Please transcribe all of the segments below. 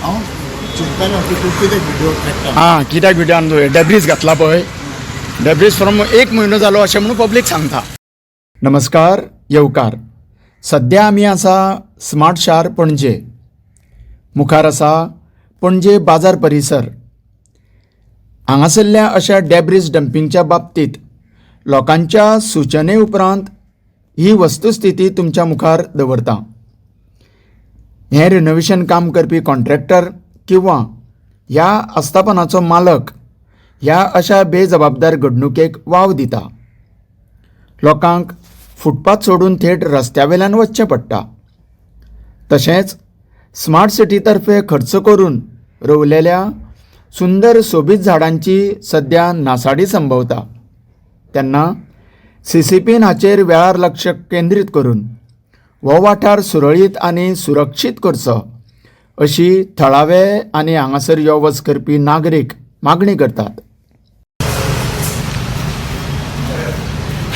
हांव चिंततालो की तूं कितें व्हिडिओ काडटा. हां, कित्याक व्हिडिओ आणलो? डेब्रीज घातला पळय, डेब्रीज फ्रॉम एक म्हयनो जालो अशें म्हणून पब्लीक सांगता. नमस्कार, येवकार. सद्या आमी आसा स्मार्ट शार पणजे. मुखार आसा पणजे बाजार परिसर. हांगासरल्या अशा डेब्रीज डंपिंगच्या बाबतींत लोकांच्या सुचने उपरांत ही वस्तुस्थिती तुमच्या मुखार दवरता. हें रिनोवेशन काम करपी कॉन्ट्रॅक्टर किंवा ह्या आस्थापनाचो मालक ह्या अशा बेजबाबदार घडणुकेक वाव दिता. लोकांक फुटपाथ सोडून थेट रस्त्या वेल्यान वचचें पडटा. तशेंच स्मार्ट सिटी तर्फे खर्च करून रोवलेल्या सुंदर सोबीत झाडांची सद्या नासाडी संभवता. तेन्ना सीसीपीन हाचेर वेळार लक्ष केंद्रीत करून हो वाठार सुरळीत आनी सुरक्षीत करचो अशी थळावे आनी हांगासर यो वच करपी नागरीक मागणी करतात.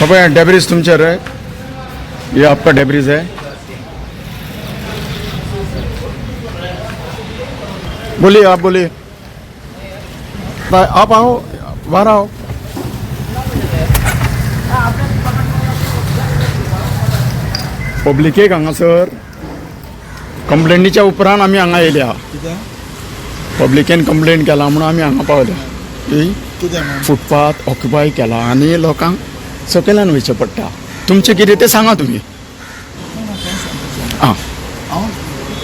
बाबा, डेब्रिज तुमचे रे, ये आपका डेब्रिज है. बोलिए, आप बोलिए. आप आओ, बाहर आओ. पब्लिकेक हांगासर कंप्लेनीच्या उपरांत आमी हांगा येयल्या. कितें? पब्लिकेन कंप्लेन केला म्हणून आमी हांगा पावल्या की कितें म्हण? फुटपाथ ऑक्युपाय केला आनी लोकांक सकयल्यान वयचें पडटा. तुमचें कितें तें सांगा तुमी. आं. हांव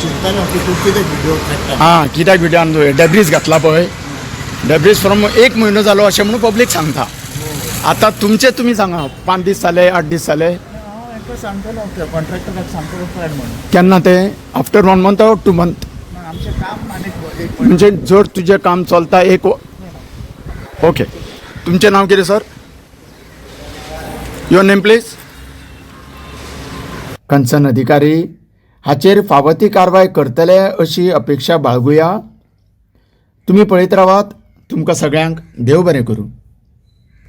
चिंततालो की तूं कितें व्हिडिओ काडटा. आं, कित्याक व्हिडिओ आणलो? डेब्रीज घातला पळय, डेब्रीज फ्रॉम एक म्हयनो जालो अशें म्हणून पब्लीक सांगता. आतां तुमचें तुमी सांगा, 5 दीस जाले, 8 दीस जाले. हांव हेका सांगतलो, कॉन्ट्रॅक्टराक सांगतलो काड म्हणून. केन्ना तें? After one month or 2 month? ना, आमचें काम आनीक एक म्हणजे जर तुजें काम चलता एक. ओके, तुमचें नांव कितें sir? Your name please. Concern अधिकारी हाचेर फावो ती कारवाय करतले अशी अपेक्षा बाळगुया. तुमी पळयत रावात. तुमकां सगळ्यांक देव बरें करूं.